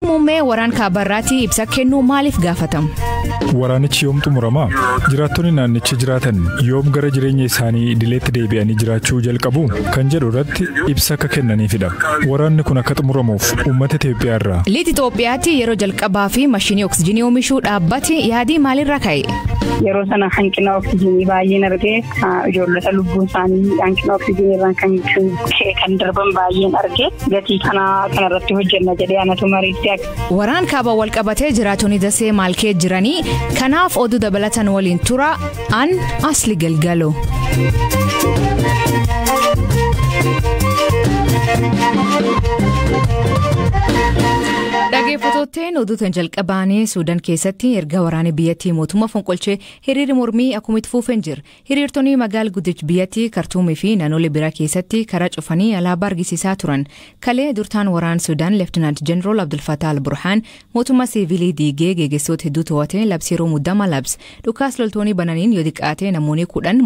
Muummee waraan kaabarraatti ibsa kennuu maaliif gaafatamu? Waraanichi yoom xumurama? Jiraattonni naannicha jiraatan yoom gara jireenya isaanii idileetti deebi'anii jiraachuu jalqabu? Kan jedhu irratti ibsa akka kennaniifidha. Waraanni kun akka xumuramuuf uummata Itoophiyaa irraa. Lixa Itoophiyaatti yeroo jalqabaa fi mashinii oksijiinii oomishuu dhaabbate yaadii maalirra ka'e? Yeroo sana hanqina oksijiinii baay'een argee, ijoollota lubbuun isaanii hanqina oksijiinii irraan kan ka'e kan darban baay'een argee, gatii kanarratti hojjenna jedhee anatu mariitti akka. Waraan kaaba wal qabatee jiraatonni Dasee maalkee jiranii? Kanaaf oduu dabalatan waliin tura an Asli Galgalo. Dhaggeeffattootni oduutiin jalqabaanii, Suudaan keessatti erga waraanni biyyattii mootummaa fonqolchee hiriirri mormii akkuma itti fufeen jira. Hiriirtonni magaala guddicha biyyattii Kartuumii fi naannolee biraa keessatti karaa cufanii alaabaa argisiisaa turan. Kalee durtaan waraana Suudaan, Leftinaant Jeneraal Abdul Fattah al-Burhaan, mootummaa siivilii diigee geggeessitoota hedduu to'atee labsii yeroo muddama labse. Dhukaas loltoonni bananiin yoo xiqqaate namoonni 10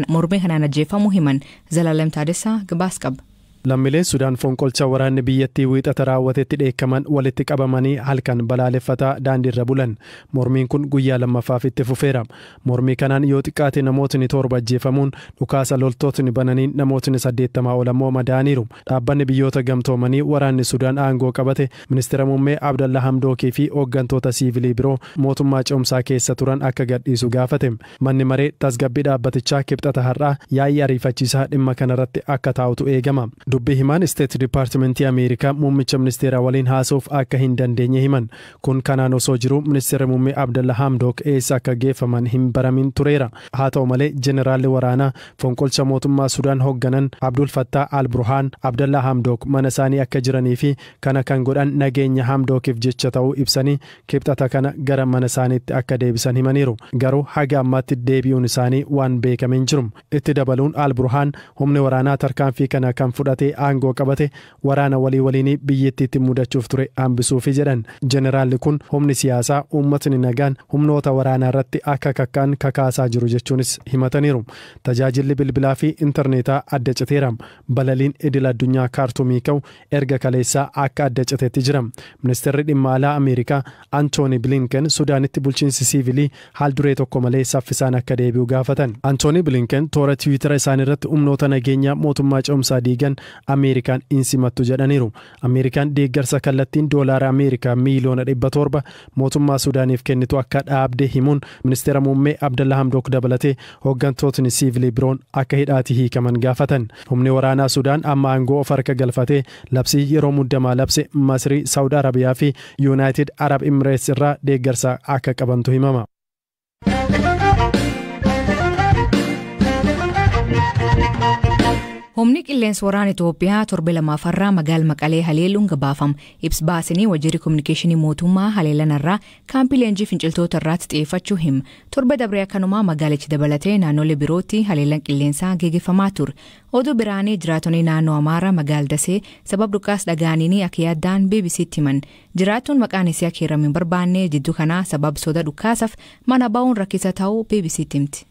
mormii kanaan ajjeefamuu himan. Zalaalam Taadessaa gabaas qaba. Lammiileen Sudaan fonqolcha waraanni biyyattii Wiixata raawwatetti dheekkaman walitti qabamanii halkan balaaleffataa daandiirra bulan. Mormiin kun guyyaa lammaffaaf itti fufeera. Mormii kanaan yoo xiqqaate namootni 7 ajjeefamuun, dhukaasa loltootni bananiin namootni 80 ol ammoo madaa'aniiru. Dhaabbanni Biyyoota Gamtoomanii waraanni Sudaan aangoo qabate ministeera muummee Abdalla Hamdookii fi hooggantoota siivilii biroo mootummaa ce'umsaa keessa turan akka gadhiisu gaafate. Manni maree tasgabbii dhaabbatichaa Kibxata har'aa yaa'ii ariifachiisaa dhimma kanarratti akka taa'utu eegama. Dubbii himaan State Departmentii Ameerikaa muummicha ministeeraa waliin haasa'uuf akka hin dandeenye himan. Kun kanaan osoo jiru, ministeera muummee Abdalla Hamdook eessa akka geeffaman hin baramin tureera. Haa ta'u malee, jeneraalli waraanaa fonqolcha mootummaa Sudaan hoogganan Abdul Fattah al Burhaan Abdalla Hamdook mana isaanii akka jiranii fi kana kan godhan nageenya Hamdookiif jecha ta'uu ibsanii, Kibxata kana gara mana isaaniitti akka deebisan himaniiru. Garuu haga ammaatti deebi'uun isaanii waan beekame hin jiru. Itti dabaluun al Burhaan humni waraanaa tarkaanfii kana kan fudhatee aangoo qabate waraana walii waliinii biyyattiitti mudachuuf ture hambisuufi jedhan. Jeneraalli kun humni siyaasaa uummatni nagaan humnoota waraanaa irratti akka kakkaan kakaasaa jiru jechuunis himataniiru. Tajaajilli bilbilaa fi intarneetaa adda citeera. Balaliin idil addunyaa Kaartumii ka'u erga kaleessaa akka adda citeetti jira. Ministeerri dhimma alaa Ameerikaa Antooni Bilinken Sudaanitti bulchiinsi siivilii haal duree tokko malee saffisaan akka deebi'u gaafatan. Antooni Bilinken toora Tiwiitara isaanii irratti humnoota nageenyaa mootummaa ce'umsaa diigan Ameerikaan hin simattu jedhaniiru. Ameerikaan deeggarsa kallattiin doolaara Ameerikaa miiliyoona 700 mootummaa Sudaaniif kennitu akka dhaabde himuun, ministeera muummee Abdalla Hamdook dabalatee hooggantootni siivilii biroon akka hidhaatii hiikaman gaafatan. Humni waraanaa Sudaan amma aangoo of harka galfatee labsii yeroo muddamaa labse Masrii, Saawud Arabiyaa fi Yuunaayitid Arab Imireets irraa deeggarsa akka qabantu himama. Humni qilleensa waraana Itoophiyaa torbe lamaafarraa magaala Maqalee haleeluun gabaafama. Ibsa baasanii waajjirri kominikeeshinii mootummaa haleelanarraa kaampii leenjii finciltoota irraatti xiyyeeffachuu hima. Torba dabree akkanumaa magaalichi dabalatee naannolee birootti haleelan qilleensaa geggeeffamaa ture. Oduu biraanii, jiraatonni naannoo Amaaraa magaala Dasee sabab dhukaas dhagaaniin akka yaaddaan BBCtti himan. Jiraattuun maqaan isii akka hiramuu hin barbaanne jidduu kanaa sabab soda dhukaasaaf mana ba'uun rakkisa ta'uu BBCtti himti.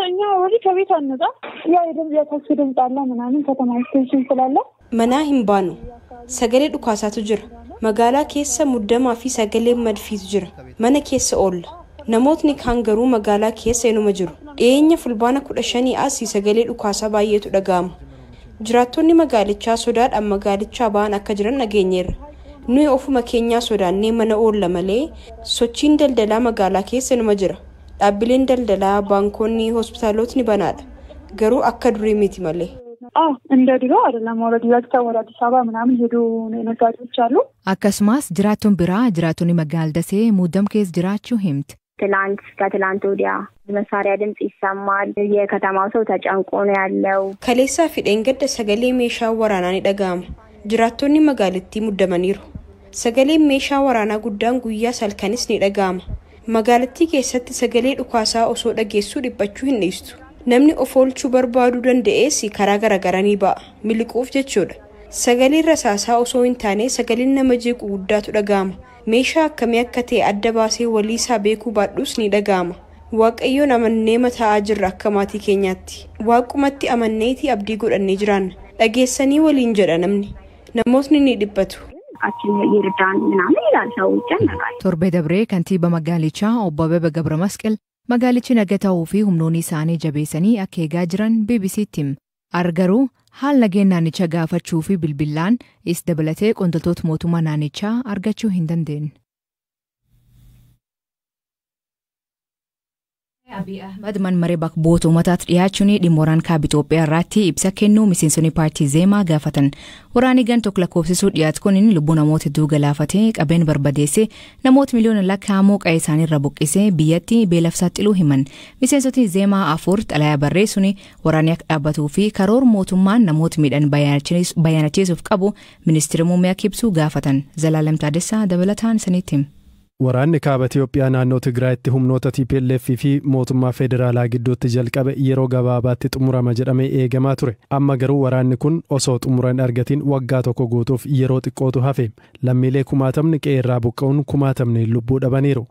እኛ ወዲህ ከቤት አንወጣም። ያው የተኩስ ድምፅ አለ ምናምን ከተማ ውስጥ ቴንሽን ስላለ Manaa hin baanu. Sagalee dhukaasaatu jira. Magaalaa keessa muddamaa fi sagalee madfiitu jira. Mana keessa oolla. Namootni kaan garuu magaalaa keessa inuma jiru. Dhiyeenya Fulbaana 15 asii sagalee dhukaasaa baay'eetu dhaga'ama. Jiraattonni magaalichaa sodaadhaan magaalichaa ba'an akka jiran dhageenyeerra. Nuyi ofuma keenyaa sodaannee mana oolla malee sochiin daldalaa magaalaa keessa inuma jira. Dhaabbileen daldalaa, baankonni, hospitaalotni banaadha. Garuu akka durii miti malee. አዎ፣ እንደ ድሮ አይደለም። ኦልሬዲ ዘግተው ወደ አዲስ አበባ ምናምን ሄዱ ነጋዴዎች አሉ። Akkasumas jiraattuun biraa jiraattonni magaala Dasee muddam keessa jiraachuu himti. ትላንት ከትላንት ወዲያ መሳሪያ ድምጽ ይሰማል። የከተማው ሰው ተጨንቆ ነው ያለው። Kaleessaa fi dheengadda sagalee meeshaa waraanaa ni dhaga'ama. Jiraattonni magaalittii muddamaniiru. Sagaleen meeshaa waraanaa guddaan guyyaa halkanis ni dhaga'ama. Magaalattii keessatti sagalee dhukaasaa osoo dhageessuu dhiphachuu hin dhiistu. Namni of oolchuu barbaaduu danda'es karaa garaagaraa ni ba'a. Miliquuf jechuudha. Sagaleen rasaasaa osoo hin taane sagaleen nama jeequ guddaatu dhaga'ama. Meeshaa akkamii akka ta'e adda baasee waliisaa beekuu baadhus ni dhaga'ama. Waaqayyoon amannee mataa'aa jirra akka maatii keenyaatti. Waaqumatti amanneetii abdii godhannee jiraanna. Dhageessanii waliin jedha namni. Namootni ni dhiphatu. አምላካችን ይርዳን ምናምን ይላል ሰው ይጨነቃል። Torbee dabree kantiibaa magaalichaa obbo Abebe Gabra Masqal magaalichi naga ta'uu fi humnoonni isaanii jabeessanii akka eegaa jiran BBC'tti hima. Argaruu haala nageenya naannichaa gaafachuu fi bilbilaan is dabalatee qondaaltota mootummaa naannichaa argachuu hin dandeenye. Abiy Ahmad manmaree bakka bu'oota uummataatti dhiyaachuun dhimma waraana kaaba Itoophiyaa irratti ibsa kennuu miseensonni paartii Zeemaa gaafatan. Waraanni gan tokko lakkoofsisuu dhiyaatu kun lubbuu namoota hedduu galaafatee qabeen barbadeessee namoota miliyoona lakkaa'amoo qa'ee isaanii irra buqqisee biyyatti beelaaf saaxiluu himan. Miseensotni Zeemaa afur xalayaa barreessuun waraanni akka dhaabbatuu fi karoora mootummaan namoota miidhan bayyanachiisuuf qabu ministeera muummee akka ibsu gaafatan. Zalaalam Taadessaa dabalataan isinitti hima. Waraanni kaaba Itoophiyaa naannoo Tigraayitti humnoota TPLF fi mootummaa federaalaa gidduutti jalqabe yeroo gabaabaatti xumurama jedhamee eegamaa ture. Amma garuu waraanni kun osoo xumura hin argatiin waggaa tokko guutuuf yeroo xiqqootu hafe. Lammiilee kumaatamni qe'ee irraa buqqa'uun kumaatamni lubbuu dhabaniiru.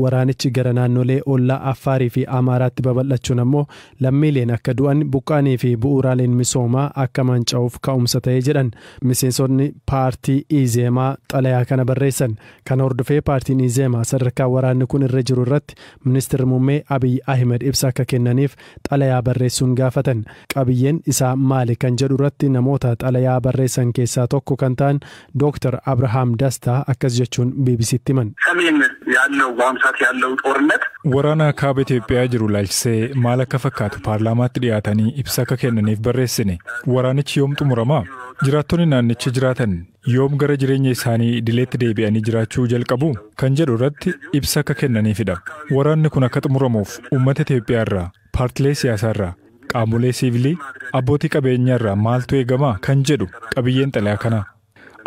Waraanichi gara naannolee ollaa Affaarii fi Amaaraatti babal'achuun ammoo lammiileen akka du'an buqqa'anii fi bu'uuraaleen misoomaa akka manca'uuf ka'umsa ta'ee jedhan miseensonni paartii Izeemaa xalayaa kana barreessan. Kana hordofee paartiin Izeemaa sadarkaa waraanni kun irra jiru irratti ministeerri muummee Abiy Ahmed ibsa akka kennaniif xalayaa barreessuun gaafatan. Qabiyyeen isaa maali kan jedhu irratti namoota xalayaa barreessan keessaa tokko kan ta'an Dr. Abrahaam Dastaa akkas jechuun BBCtti himan. ሰሜን ያለው በአሁኑ ሰዓት ያለው ጦርነት Waraana kaaba Itoophiyaa jiru laalchisee maal akka fakkaatu paarlaamaatti dhiyaatanii ibsa akka kennaniif barreessine. Waraanichi yoom xumuramaa? Jiraattonni naannicha jiraatan yoom gara jireenya isaanii idileetti deebi'anii jiraachuu jalqabu? Kan jedhu irratti ibsa akka kennaniifidha. Waraanni kun akka xumuramuuf uummata Itoophiyaa irraa, paartilee siyaasaa irraa, qaamolee siivilii, abbootii qabeenyaa irraa maaltu eegamaa kan jedhu qabiyyeen xalayaa kanaa.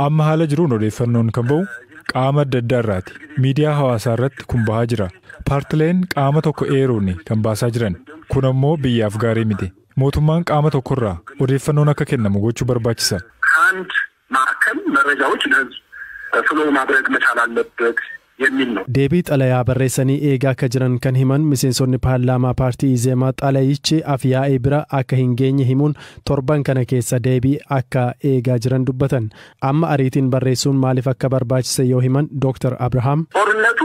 Amma haala jiruun odeeffannoon kan ba'u qaama adda addaa irraati. Miidiyaa hawaasaa irratti kun bahaa jira. Paartileen qaama tokko eeruun kan baasaa jiran. Kun ammoo biyyaaf gaarii miti. Mootummaan qaama tokkorraa odeeffannoon akka kennamu gochuu barbaachisa. ከአንድ ማዕከል መረጃዎች ለህዝብ ፍሎ ማድረግ መቻል አለበት የሚል ነው። Deebii xalayaa barreessanii eegaa akka jiran kan himan miseensonni paarlaamaa paartii Izeemaa xalayichi afyaa'ee bira akka hin geenye himuun torban kana keessa deebii akka eegaa jiran dubbatan. Amma ariitiin barreessuun maaliif akka barbaachise yoo himan Dr. Abrahaam. ጦርነቱ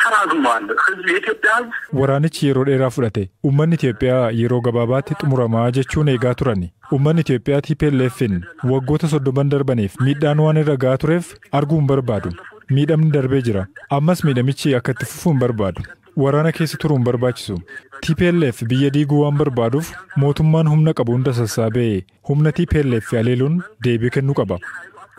ተራዝሟል። ህዝብ የኢትዮጵያ ህዝብ Waraanichi yeroo dheeraa fudhate. Uummanni Itoophiyaa yeroo gabaabaatti xumuramaa jechuun eegaa turani. Uummanni Itoophiyaa TPLF'n waggoota 30 darbaniif miidhaan waan irra gahaa tureef arguu hin barbaadu. Miidhamni darbee jira. Ammas miidhamichi akka itti fufuu hin barbaadu. Waraana keessa turuu hin barbaachisu. TPLF biyya diiguu waan barbaaduuf mootummaan humna qabu hunda sassaabee humna TPLF haleeluun deebii kennuu qaba.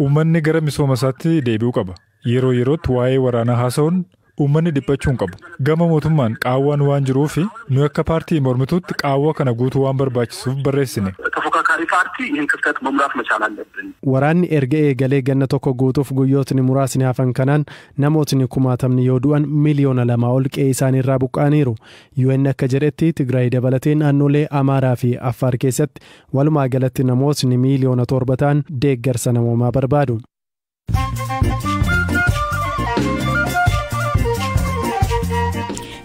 Uummanni gara misooma isaatti deebi'uu qaba. Yeroo yerootti waa'ee waraanaa haasa'uun uummanni dhiphachuu hin qabu. Gama mootummaan qaawwaan waan jiruuf nu akka paartii mormituutti qaawwa kana guutuu waan barbaachisuuf barreessine. ተፎካካሪ ፓርቲ ይህን ክፍተት መሙላት መቻል አለብን። Waraanni erga eegalee ganna tokko guutuuf guyyootni muraasni hafan kanaan namootni kumaatamni yoo du'an miliyoona 2 ol qe'ee isaaniirraa buqqa'aniiru. UN akka jedhetti Tigraay dabalatee naannolee Amaaraa fi Affaar keessatti walumaa galatti namootni miiliyoona 7 ta'an deeggarsa namoomaa barbaadu.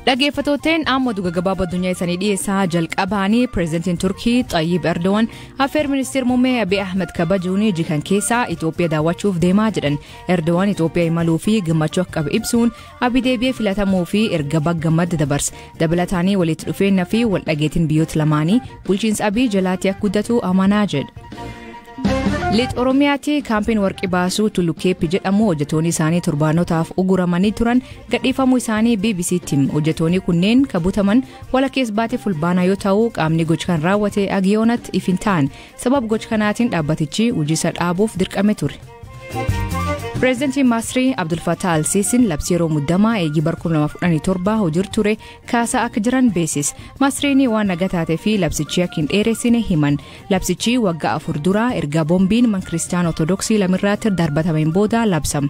Dhaggeeffattooteen amma oduu gaggabaaboo addunyaa isaanii dhiyeessaa jalqabaanii pireezidantiin Turkii Xayyib Erdogan affeer ministeer muummee Abiy Ahmed kabajuun jikan keessaa Itoophiyaa daawwachuuf deemaa jedhan. Erdogan Itoophiyaa imaluu fi gammachuu akka qabu ibsuun Abiy deebi'ee filatamuu fi erga baggammadde dabarse. Dabalataanii walitti dhufeenya fi wal dhageetiin biyyoota lamaanii bulchiinsa Abiy jalaatti akka guddatu amanaa jedha. Lixa Oromiyaatti kaampiin warqii baasuu Tullukeeppi jedhamu hojjettoonni isaanii torbaanotaaf uguramanii turan gadhiifamuu isaanii BBC'tti hime. Hojjettoonni kunneen kan butaman walakkeessa baatee Fulbaanaa yoo ta'u qaamni gocha kan raawwate Agiyoonatti if hin ta'an. Sababa gocha kanaatiin dhaabbatichi hojii isaa dhaabuuf dirqame ture. Pireezidantiin Maasrii Abdul Fattah Al-Siisiin labsii yeroo muddamaa eegii bara 2017 hojiirra ture kaasaa akka jiran beeksise. Maasriin waan nagaa taatee fi labsichi akka hin dheeressine himan. Labsichi waggaa 4 dura erga boombiin mana kiristaana Ortodoksii lamirraatti darbatameen booda labsame.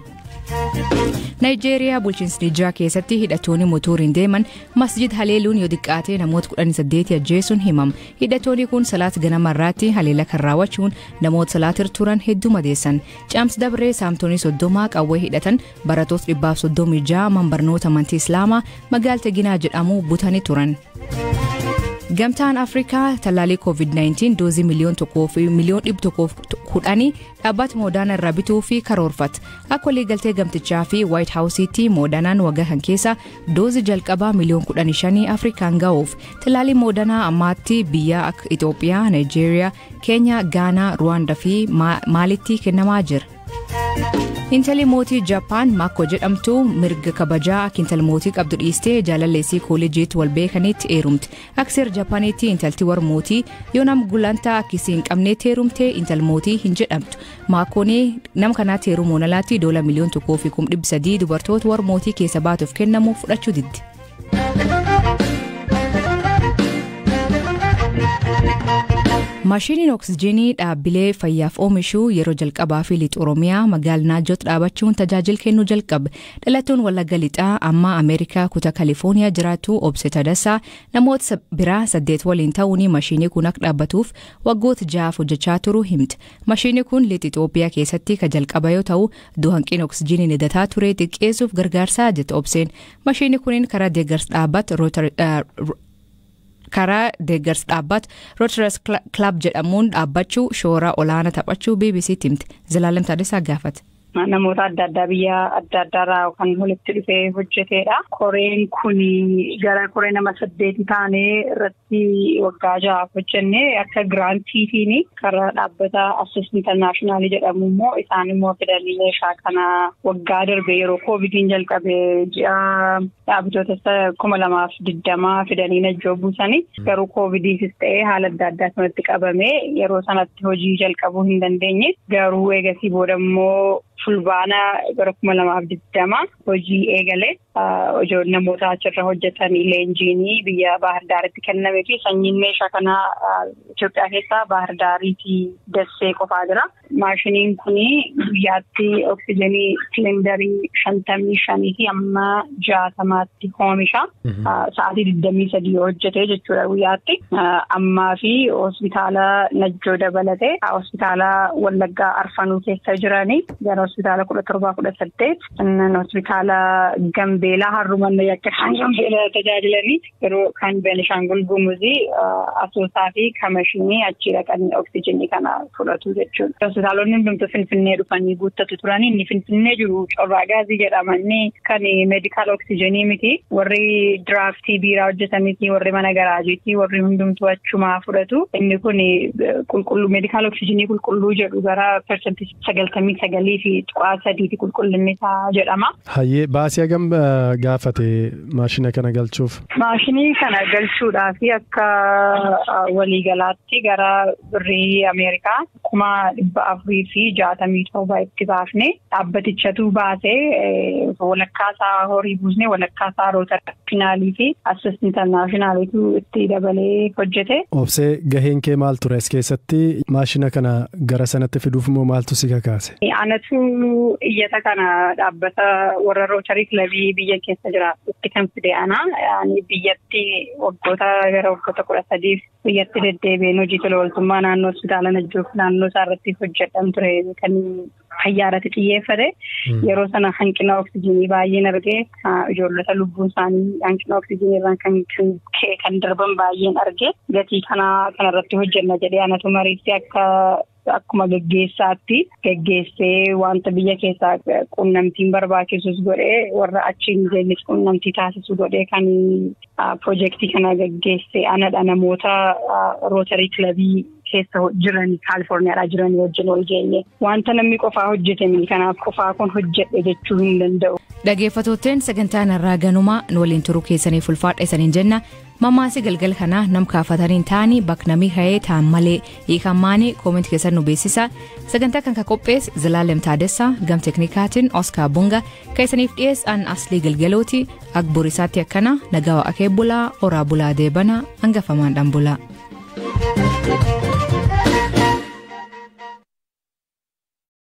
Naayijeeriyaa bulchiinsa Nijaa keessatti hidhattoonni motoriin deeman masjid haleeluun yoo xiqqaate namoota 18 ajjeesuun himama. Hidhattoonni kun salaata ganama irratti haleela kan raawwachuun namoota salaatirra turan hedduu madeessan. Caamsi dabree saamtonni 30 qawwee hidhatan barattoota 136 man barnoota amantii Islaamaa magaalaa Ginaa jedhamu butanii turan. Gamtaan Afrikaa tallaalii COVID-19 doozii 1,110,000 dhaabbata Moodaanaa irraa bituu fi karoorfate. Akka waliigaltee gamtichaa fi White Houseitti, Moodaanaan waggaa kan keessa doozii jalqabaa miliyoona 15 Afrikaan ga'uuf. Tallaalii Moodaanaa ammaatti biyya akka Itoophiyaa, Nigeeriyaa, Keenyaa, Gaanaa, Ruwaandaa fi Maalitti kennamaa jira. Intalli mootii Jaapaan Maakko jedhamtu mirga kabajaa akka intala mootii qabdu dhiistee jaalalleessii kooleejiitti wal beekanitti heerumte. Akka seera Jaapaaniitti intalti warra mootii yoo nama gulantaa akkasii hin qabnetti heerumte intala mootii hin jedhamtu. Maakkoon nama kanaatti heerumuun alaatti doola 1,300,000 dubartoota warra mootii keessa baatuuf kennamu fudhachuu diddi. Maashiniin oksijiinii dhaabbilee fayyaaf oomishuu yeroo jalqabaa fi Lixa Oromiyaa magaalaa Naajjootti dhaabachuun tajaajila kennuu jalqabe. Dhalattuun Wallagga Lixaa amma Ameerikaa kutaa Kalifoorniyaa jiraattu Obse Tadassaa namoota biraa saddeet waliin ta'uun maashinii kun akka dhaabbatuuf waggoota 6f hojjechaa turuu himte. Maashinii kun Lixa Itoophiyaa keessatti kan jalqaba yoo ta'u, hanqina oksijiinii hidataa ture xiqqeessuuf gargaarsaa jette Obseen. Maashinii kunin karaa deeggarsa dhaabbata Rotary Club jedhamuun dhaabbachuu shoora olaanaa taphachuu BBCtti himte. Zalaalam Taaddasaa gaafate. Namoota adda addaa biyya adda addaarraa kan walitti dhufee hojjetedha. Koreen kun gara koree nama saddeeti taanee irratti waggaa 6f hojjenne. Akka grantiitiin karaa dhaabbata Assist International jedhamu immoo isaan immoo fidanii meeshaa kana waggaa darbe yeroo koovidiin jalqabe ji'a dhaabbatoota 2020 fidanii Najjoo buusanii, garuu koovidiifis ta'ee haala adda addaa sanatti qabamee yeroo sanatti hojii jalqabuu hin dandeenye. Garuu eegasii booda immoo Fulbaana bara 2020 hojii eegale. Namoota achirra hojjetanii leenjiinii biyya Baahir Daaritti kennamee fi sanyiin meeshaa kanaa Itoophiyaa keessaa Baahir Daarii fi Dassee qofaa jira. Maashiniin kun guyyaatti oksijiinii silindarii 55 fi amma 60tti oomisha. Sa'aatii 23 hojjetee jechuudha guyyaatti. Ammaa fi hospitaala Najjoo dabalatee hospitaala Wallaggaa Arfanuu keessa jiranii gara hospitaala 17, 18, hospitaala Gambeelaa Harrumanna yakka kan Gambeelaa tajaajilanii yeroo kan Beenishaangul Gumuzii Asoosaa fi Kamashinii achi dhaqanii oksijiinii kana fudhatu jechuudha. Hospitaalonni hundumtuu Finfinnee dhufanii guuttatu turanii. Inni Finfinnee jiru Corraa Gaazii jedhama, inni kan medical oksijiinii miti. Warri diraaftii biiraa hojjetaniiti, warri mana garaajiitii, warri hundumtuu achumaa fudhatu. Inni kun qulqulluu medical oksijiinii qulqulluu jedhu, gara 99.3% qulqullinni isaa jedhama. Hayyee, baasii hagam gaafate maashina kana galchuuf? Maashinii kana galchuudhaaf akka waliigalaatti gara birrii Ameerikaa 467,000 itti baafne. Dhaabbatichatu baasee, walakkaa isaa horii buusne, walakkaa isaa Rotary fi Assist Internationalitu itti dabalee hojjete. Obsee, gaheen kee maal ture as keessatti? Maashina kana gara sanatti fiduuf immoo maaltu si kakaase? Anatu iyyata kana dhaabbata warra Rotary Clubii biyya keessa jiraatutti kan fide ana. Ani biyyatti waggoota gara waggoota 13f biyyatti deddeebi'een hojii tola ooltummaa naannoo hospitaala Najjoof naannoo isaa irratti hojjedhan ture kan fayyaa irratti xiyyeeffate. Yeroo sana hanqina oksijiinii baay'een argee, ijoollota lubbuun isaanii hanqina oksijiinii irraan kan ka'e kan darban baay'een argee, gatii kana kanarratti hojjenna jedhee anatu mariitti akka akkuma geggeessaatti geggeessee, wanta biyya keessaa quunnamtiin barbaachisus godhee, warra achiin geenyes quunnamtii taasisu godhee kan piroojeektii kana geggeesse anadha, namoota Rotary Clubii keessa jiran Kaalifoorniyaadhaa jiran wajjin wal geenye. Wanta namni qofaa hojjete miti, kanaaf qofaa kun hojjedhe jechuu hin danda'u. Dhaggeeffattootteen, sagantaan irraa ganumaa. Nu waliin turuu keessaniif ulfaadha isaniin jenna. Mammaasi galgal kanaa nam kaafataniin ta'anii bakka namii ka'ee ta'an malee hiikammaanii comment keessan nu beeksisa. Sagantaa kan qopheesse Zalaalem Taadessaa, gam teknikaatiin Oskaar Bunga, keessaniif dhiyeessan Aslii Galgalooti. Ak borisaatti akkana nagaa akee bulaa, oraa bulaa, deebana hangafamaadhaan bulaa.